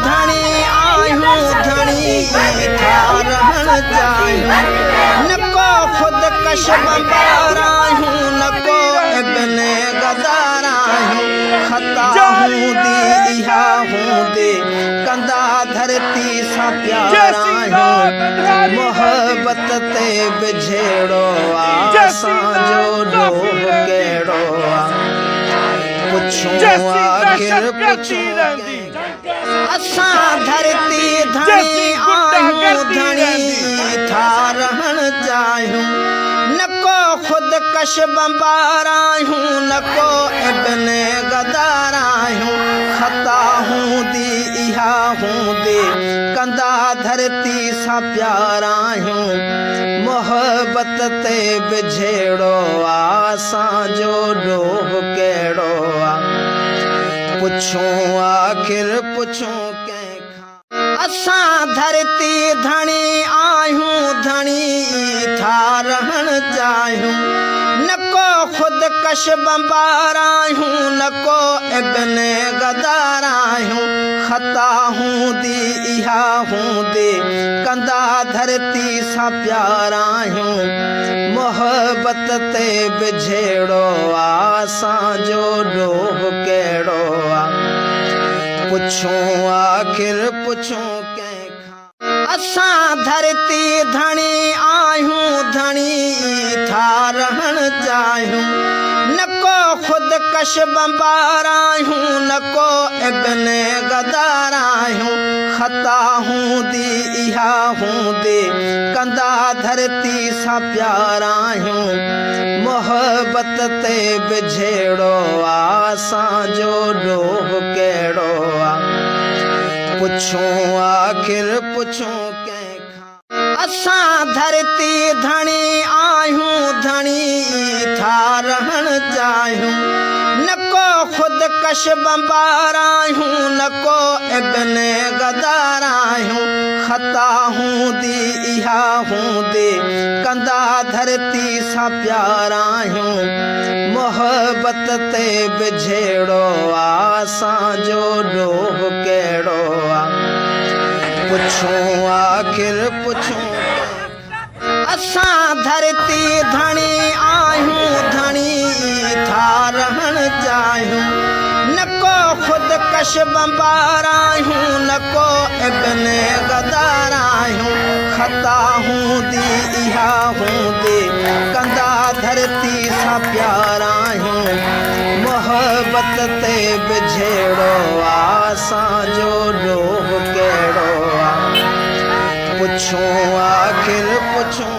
ڌڻي آهيون ڌڻي ٿا رهڻ چاهيون نه ڪو خودڪش بمبار آهيون نه ڪو ابن غدار آهيون خطا هوندي اها هوندي ڪندا ڌرتي سان پيار آهيون محبت تي به جهيڙو آ اسان جو ڏوهه ڪهڙو آ پڇون آخر پڇون اسان ڌرتي ڌڻي آهيون ڌڻي ٿا رهڻ چاهيون نه ڪو خودڪش بمبار آهيون نه ڪو ابن غدار آهيون خطا هوندي اها هوندي ڪندا ڌرتي سان پيار آهيون محبت تي به جهيڙو آ اسان جو ڏوهه ڪهڙو آ پڇون آخر پڇون ڪنهن کان. اسان ڌرتي ڌڻي آهيون ڌڻي ٿا رهڻ چاهيون نه ڪو خودڪش بمبار آهيون نه ڪو ابن غدار آهيون خطا هوندي اها هوندي ڪندا ڌرتي سان پيار آهيون محبت تي به جهيڙو آ اسان جو ڏوهه ڪهڙو آ پڇون آخر پڇون ڪنهن کان. اسان ڌرتي ڌڻي آهيون ڌڻي ٿا رهڻ چاهيون نه ڪو خودڪش بمبار آهيون نه ڪو ابن غدار آهيون خطا هوندي اها هوندي ڪندا ڌرتي سان پيار آهيون محبت تي به جهيڙو آ اسان جو ڏوهه ڪهڙو آ پڇون آخر پڇون ڪنهن کان. اسان ڌرتي ڌڻي آهيون ڌڻي ٿا رهڻ چاهيون نه ڪو خودڪش بمبار آهيون نه ڪو ابن غدار آهيون خطا هوندي اها هوندي ڪندا ڌرتي سان پيار آهيون محبت تي به جهيڙو آ اسان جو ڏوهه ڪهڙو آ پڇون آخر پڇون ڪنهن کان. اسان ڌرتي ڌڻي آهيون ڌڻي ٿا رهڻ چاهيون نه ڪو خودڪش بمبار آهيون نه ڪو ابن غدار آهيون خطا هوندي اها هوندي ڪندا ڌرتي سان پيار آهيون محبت تي به جهيڙو آ اسان جو ڏوهه ڪهڙو آ پڇون آخر پڇون.